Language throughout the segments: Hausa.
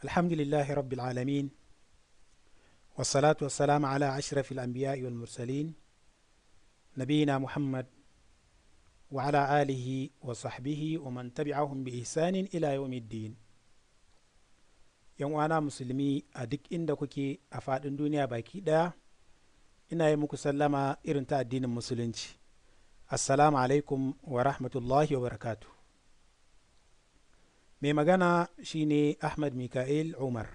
الحمد لله رب العالمين، والصلاة والسلام على أشرف الأنبياء والمرسلين، نبينا محمد وعلى آله وصحبه ومن تبعهم بإحسان إلى يوم الدين. Yan uwana musulmi a duk inda kuke a faɗin duniya baki ɗaya, ina yi muku sallama irin ta addinin Musulunci. Assalamu alaikum wa rahmatullahi wa barakatu. Mai magana shine Ahmad Mika'il Umar,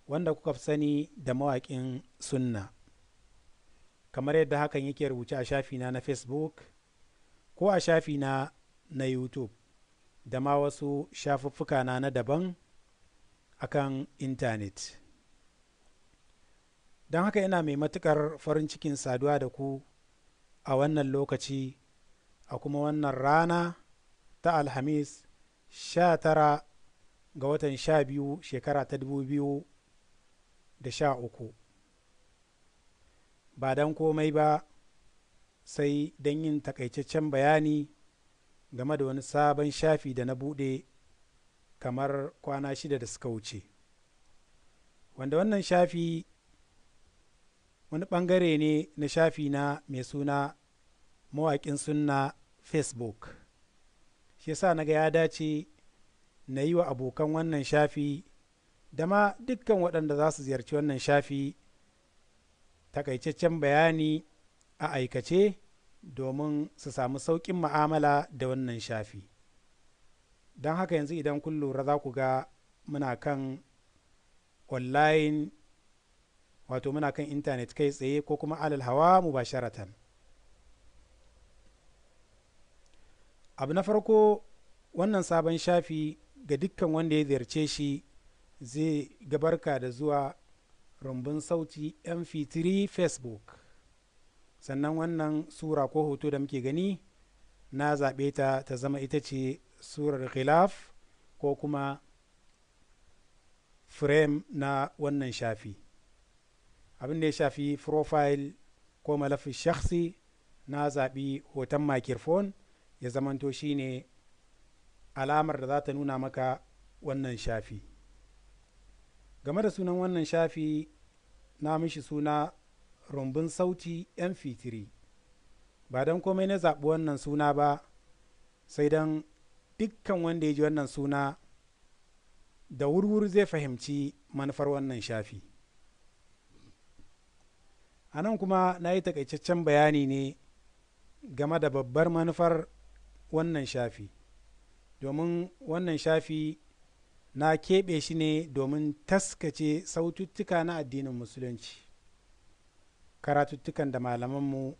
wanda kuka fi sani da Mawaƙin Sunna, kamar yadda hakan yake rubuce a shafina na Facebook ko a shafina na YouTube da ma wasu shafuffuka na daban akan intanet. Don haka ina mai matuƙar farin cikin saduwa da ku a wannan lokaci, a kuma wannan rana ta Alhamis, 19 ga watan 12, shekara ta 2013, ba don komai ba sai don yin takaitaccen bayani game da wani sabon shafi da na buɗe kamar kwana 6 da suka wuce, wanda wannan shafi wani ɓangare ne na shafi na mai suna Mawaƙin Sunna Facebook. Shi yasa na ga ya dace na yi wa abokan wannan shafi da ma dukkan waɗanda za su ziyarci wannan shafi takaitaccen bayani a aikace, domin su samu sauƙin ma'amala da wannan shafi. Don haka yanzu idan kun lura, za ku ga muna kan online, wato muna kan intanet kai tsaye, ko kuma alal hawa mubasharatan. Abu na farko, wannan sabon shafi, ga dukkan wanda ya ziyarce shi zai ga "Barka da zuwa rumbun sauti MP3 Facebook". Sannan wannan sura ko hoto da muke gani, na zaɓe ta ta zama ita ce surar ghilaf ko kuma frame na wannan shafi. Abin da ya shafi profile ko malafin shakhsi, na zaɓi hoton microphone ya zamanto shine alamar da za ta nuna maka wannan shafi. Game da sunan wannan shafi, na mishi suna Rumbun Sauti MP3. Ba don komai na zaɓi wannan suna ba sai don dukkan wanda ya ji wannan suna da wurwuri zai fahimci manufar wannan shafi. A nan kuma na yi takaitaccen bayani ne game da babbar manufar wannan shafi, domin wannan shafi na keɓe shi ne domin taskace saututtuka na addinin Musulunci, karatuttukan da malamanmu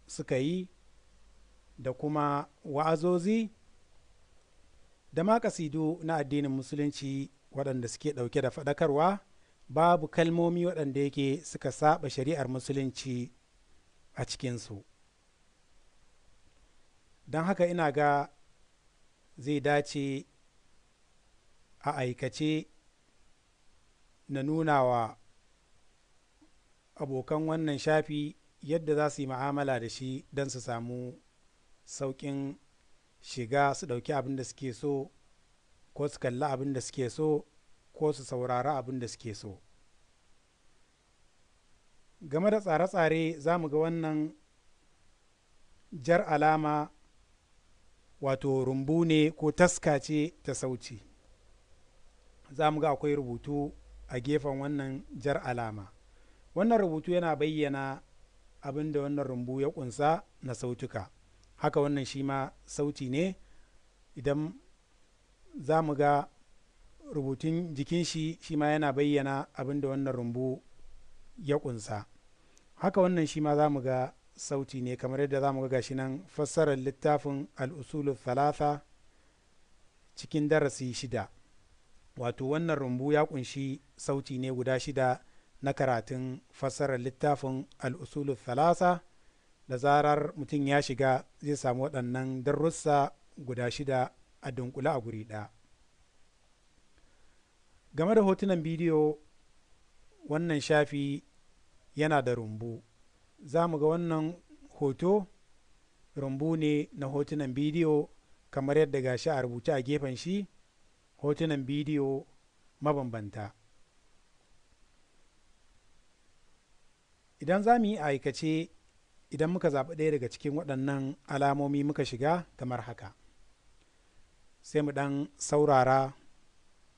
suka yi, da kuma wa'azozi da ma kasidu na addinin Musulunci waɗanda suke ɗauke da faɗakarwa, babu kalmomi waɗanda yake suka saba shari'ar Musulunci a cikinsu. Don haka ina ga zai dace a aikace na nuna wa abokan wannan shafi yadda za su yi ma'amala da shi don su samu sauƙin shiga, su ɗauki abin da suke so, ko su kalli abin da suke so, ko su saurari abin da suke so. Game da tsare-tsare, za mu ga wannan jar alama, wato rumbu ne ko taska ce ta sauti. Za mu ga akwai rubutu a gefen wannan jar alama. Wannan rubutu yana bayyana abin da wannan rumbu ya kunsa na sautuka. Haka wannan shi ma sauti ne. Idan za mu ga rubutun jikin shi, shi ma yana bayyana abin da wannan rumbu ya kunsa. Haka wannan shi ma za mu ga sauti ne, kamar yadda za mu ga gashi nan, fassarar littafin Al'usulu Thalatha cikin darasi shida. Wato wannan rumbu ya kunshi sauti ne guda shida na karatun fassarar littafin Al'usulu Thalatha. Da zarar mutum ya shiga, zai samu waɗannan darussa guda shida a dunkule a guri ɗaya. Game da hotunan bidiyo, wannan shafi yana da rumbu. Za mu ga wannan hoto rumbu ne na hotunan bidiyo, kamar yadda gashi a rubuce a gefen shi, hotunan bidiyo mabambanta. Idan za mu yi aikace, idan muka zaɓi ɗaya daga cikin waɗannan alamomi muka shiga kamar haka, sai mu ɗan saurara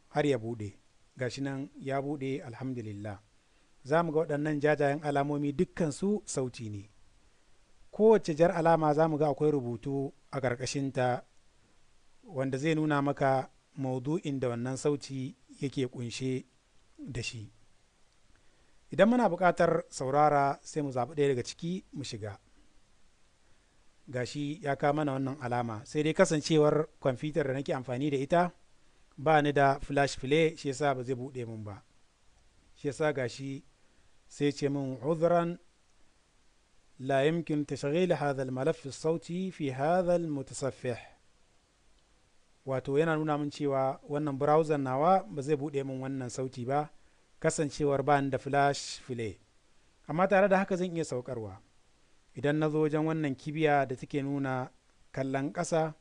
har ya buɗe. Gashi nan ya buɗe, alhamdulillah. Za mu ga waɗannan jajayen alamomi dukkansu sauti ne. Kowace jar alama za mu ga akwai rubutu a ƙarƙashinta wanda zai nuna maka maudu'in da wannan sauti yake ƙunshe da shi. Idan muna buƙatar saurara, sai mu zaɓi ɗaya daga ciki mu shiga. Gashi ya kawo mana wannan alama, sai dai kasancewar kwamfutar da nake amfani da ita ba ni da flash play, shi yasa ba zai buɗe mun ba. Shi yasa gashi sai ce min عذرا لا يمكن تشغيل هذا الملف الصوتي في هذا المتصفح. Wato yana nuna min cewa wannan browser nawa ba zai buɗe min wannan sauti ba, kasancewar ba ni da flash play. Amma tare da haka zan iya saukarwa. Idan na zo wajen wannan kibiya da take nuna kallon ƙasa,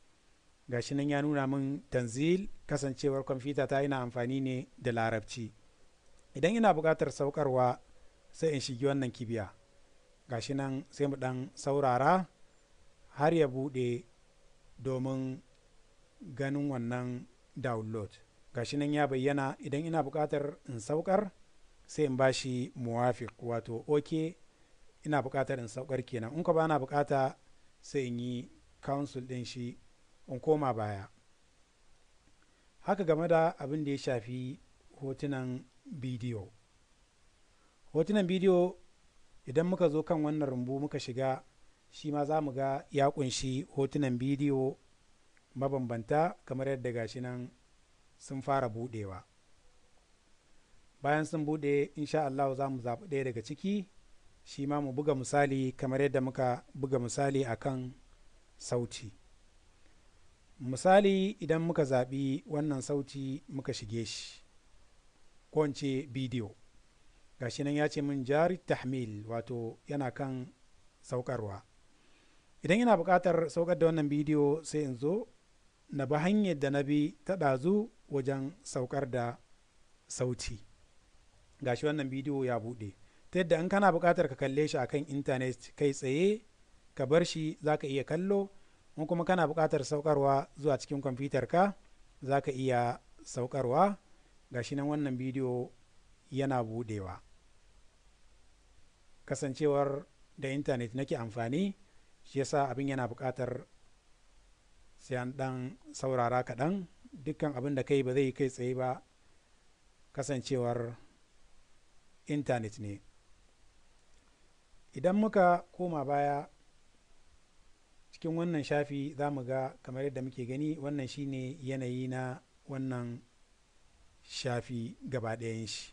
gashi nan ya nuna min تنزيل, kasancewar kwamfuta ta ina amfani ne da Larabci. Idan ina buƙatar saukarwa, sai in shigi wannan kibiya. Gashi nan, sai mu ɗan saurara har ya buɗe domin ganin wannan download. Gashi nan ya bayyana. Idan ina buƙatar in saukar, sai in bashi موافق, wato ok, ina buƙatar in saukar kenan. In ko ba na buƙata, sai in yi cancel ɗin shi in koma baya. Haka game da abin da ya shafi hotunan bidiyo. Hotunan bidiyo, idan muka zo kan wannan rumbu muka shiga, shi ma za mu ga ya kunshi hotunan bidiyo mabambanta, kamar yadda gashi nan sun fara budewa. Bayan sun bude, insha Allah za mu zaɓi ɗaya daga ciki, shi ma mu buga misali kamar yadda muka buga misali akan sauti. Misali, idan muka zaɓi wannan sauti muka shige shi, ko in ce bidiyo, gashi nan ya ce min جاري التحميل, wato yana kan saukarwa. Idan ina buƙatar saukar da wannan bidiyo, sai in zo na bi hanyar da na bi ta ɗazu wajen saukar da sauti. Gashi wannan bidiyo ya buɗe, ta yadda in kana buƙatar ka kalle shi akan intanet kai tsaye ka bar shi, za ka iya kallo. In kuma kana buƙatar saukarwa zuwa cikin kwamfutar ka, za ka iya saukarwa. Gashi nan wannan bidiyo yana buɗewa. Kasancewar da intanet nake amfani, shi yasa abin yana buƙatar sai an ɗan saurara kaɗan. Dukkan abin da kai ba zai kai tsaye ba, kasancewar intanet ne. Idan muka koma baya cikin wannan shafi, za mu ga kamar yadda muke gani, wannan shine yanayi na wannan shafi gaba ɗayan shi.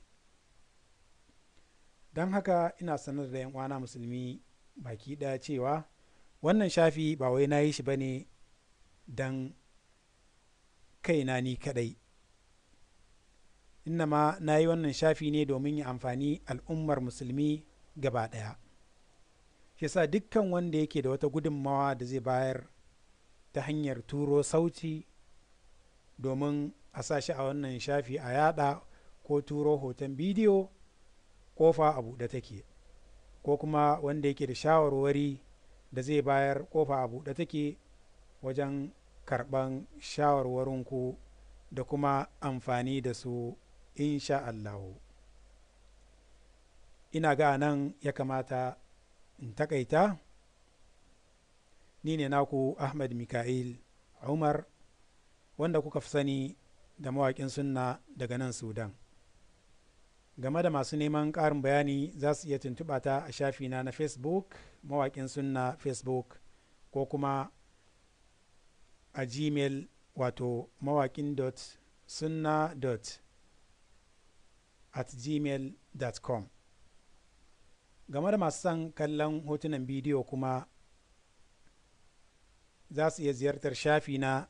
Don haka ina sanar da 'yan uwana Musulmi baki ɗaya cewa wannan shafi ba wai na yi shi bane don kaina ni kaɗai, ma na yi wannan shafi ne domin ya amfani al'ummar Musulmi gaba ɗaya. Shi yasa dukkan wanda yake da wata gudunmawa da zai bayar ta hanyar turo sauti domin a sa shi a wannan shafi a yada, ko turo hoton bidiyo, kofa a buɗe take. Ko kuma wanda yake da shawarwari da zai bayar, kofa a buɗe take wajen karɓan shawarwarinku da kuma amfani da su, insha Allahu. Ina ga nan ya kamata in takaita. Ni ne naku Ahmad Mika'il Umar, wanda kuka fi sani da Mawaƙin Sunna daga nan Sudan. Game da masu neman ƙarin bayani, za su iya tuntuɓa ta a shafina na Facebook, Mawaƙin Sunna Facebook, ko kuma a Gmail, wato mawaƙin.sunna.@gmail.com. Game da masu son kallon hotunan bidiyo kuma, za su iya ziyartar shafi na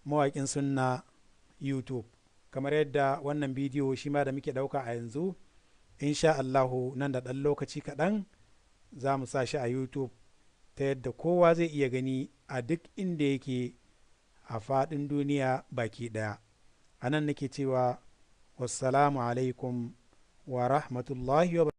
Mawaƙin Sunna YouTube, kamar yadda wannan bidiyo shi ma da muke ɗauka a yanzu, insha Allahu nan da ɗan lokaci kaɗan za mu sa shi a YouTube, ta yadda kowa zai iya gani a duk inda yake a faɗin duniya baki ɗaya. A nan nake cewa Wassalamu alaikum wa rahmatullahi wa.